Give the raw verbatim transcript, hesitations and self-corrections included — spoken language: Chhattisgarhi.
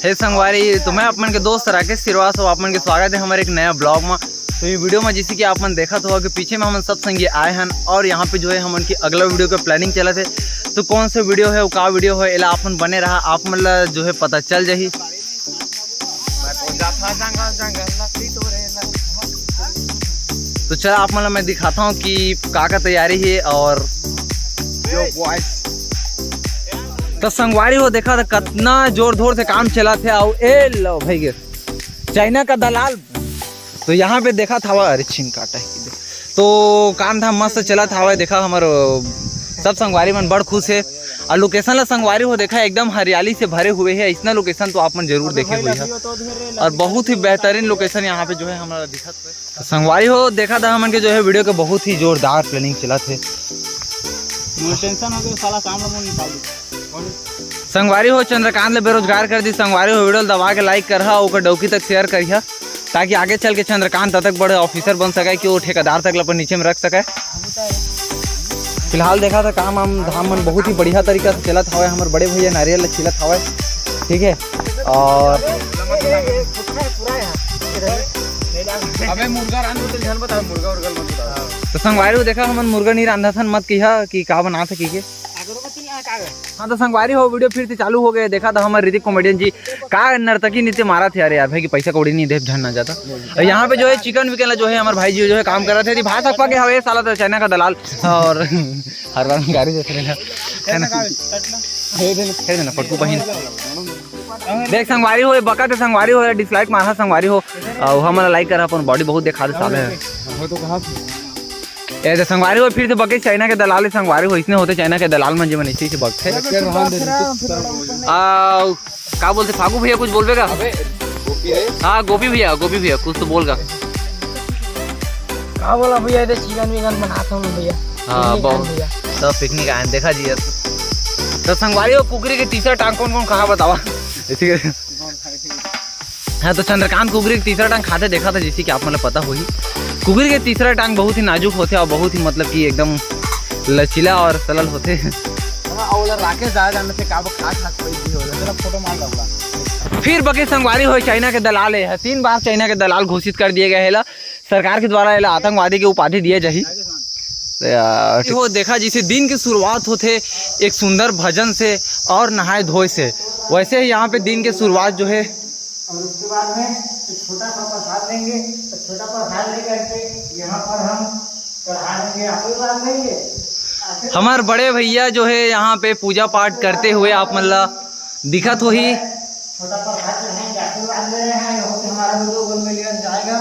ए संगवारी, तो मैं आप मन के दोस्त राकेश श्रीवास्तव, आप मन के स्वागत है हमारे एक नया ब्लॉग में। तो ये वीडियो में जैसे कि आप मन देखत हो कि पीछे में हमन सब संगी आए हैं और यहाँ पे जो है हमन की अगला वीडियो का प्लानिंग चलत है। तो कौन से वीडियो है, वो का वीडियो है, एला आप मन बने रहा, आप मन ला जो है पता चल जाही। तो चला आप मन ला मैं दिखाता हूँ कि का का तैयारी है। और तो संगवारी हो, देखा था कितना जोर धोर से काम चला थे। आओ ए लो भाई गे, चाइना का दलाल। तो यहाँ पे देखा था, अरे छीन काटा है। तो काम धाम मस्त चला था, देखा हमर सब संगवारी मन बड़ खुश है। और लोकेशन ला संगवारी हो देखा, एकदम हरियाली से भरे हुए है। इतना लोकेशन तो आप मन जरूर देखे हुए है और बहुत ही बेहतरीन लोकेशन यहाँ पे जो है हमारा दिखत है। तो संगवारी हो देखा था हमन के जो है वीडियो के बहुत ही जोरदार प्लानिंग चलत है। मोर टेंशन हो गया, साला काम ला मोर निकाल दी। संगवारी हो चंद्रकांत ले बेरोजगार कर दी। संगवारी हो वीडियो ला दबा के लाइक करहा, ओकर डौकी तक शेयर करिहा, ताकि आगे चल के चंद्रकांत तक बड़े ऑफिसर बन सके कि वो ठेकेदार तक ला अपन नीचे में रख सके। फिलहाल देखा था काम हम धाम मन बहुत ही बढ़िया तरीका से चलत हवय। हमर बड़े भैया नारियल ला छीलत हवय, ठीक है। और अबे मुर्गा रांध तो ध्यान बता, मुर्गा उर्गा मत बता। तो संगवारी हो देखा हमन मुर्गा नहीं रांधा थन, मत किहा कि का बनात है की के। हाँ तो संगवारी हो वीडियो फिर से चालू हो गए। देखा था हमारे ऋतिक कॉमेडियन जी का नर्तकी नृत्य मारा थे। अरे यार भाई कि पैसा कौड़ी नहीं दे झन ना जाता। और यहाँ पे जो है चिकन विकन ला जो है हमारे भाई जी जो है काम कर रहे थे। भाषा पा के हवे साला तो चाइना का दलाल। और हर बार गाड़ी देते रहना है ना। फेर देना, फेर देना पटकू बहिन। देख संगवारी हो, बका ते संगवारी हो, डिसलाइक मारहा संगवारी हो। और हमन लाइक कर अपन बॉडी बहुत देखा दे साले है। वो तो कहा ए तो संगवारी हो, फिर से बके चाइना के दलाल है संगवारी हो। इसने होते चाइना के दलाल मन जे मन इसी से बकथे। क्या रहन दे तू। आ का बोलते फागू भैया, कुछ बोलबे का? अबे गोपी रे। हाँ गोपी भैया, गोपी भैया कुछ तो बोल का। का बोला भैया, इधर चिकन विकन बनाता हूँ भैया। हाँ चिकन बहुत। भैया। तो पिकनिक आए देखा जी यार। तो संगवारी हो कुकरी के तीसरा टांग कौन कौन कहा बतावा। इसी के हाँ तो चंद्रकांत कुकरी के तीसरा टांग खाते देखा था, जैसे कि आप मतलब पता हुई। कुकरी के तीसरा टांग बहुत ही नाजुक होते और बहुत ही मतलब कि एकदम लचीला और सरल होते। हाँ, और राकेश दादा जाने से का वो खा खा कोई भी होला। चलो फोटो मार लो। फिर बके संगवारी हो चाइना के दलाल है, तीन बार चाइना के दलाल घोषित कर दिए गए है। सरकार के द्वारा एला आतंकवादी के उपाधि दिए जाही। तो यार, हो देखा जिसे दिन की शुरुआत होते एक सुंदर भजन से और नहाए धोए से, वैसे ही यहाँ पे दिन की शुरुआत जो है। और उसके बाद में तो छोटा सा प्रसाद लेंगे। तो छोटा प्रसाद लेकर के यहाँ पर हम चढ़ा देंगे, आशीर्वाद लेंगे। आशीर्वाद हमार बड़े भैया जो है यहाँ पे पूजा पाठ करते हुए आप मन ला दिखत होही। छोटा प्रसाद चढ़ाएंगे, आशीर्वाद ले रहे हैं, यहाँ से हमारा वीडियो वन मिलियन जाएगा।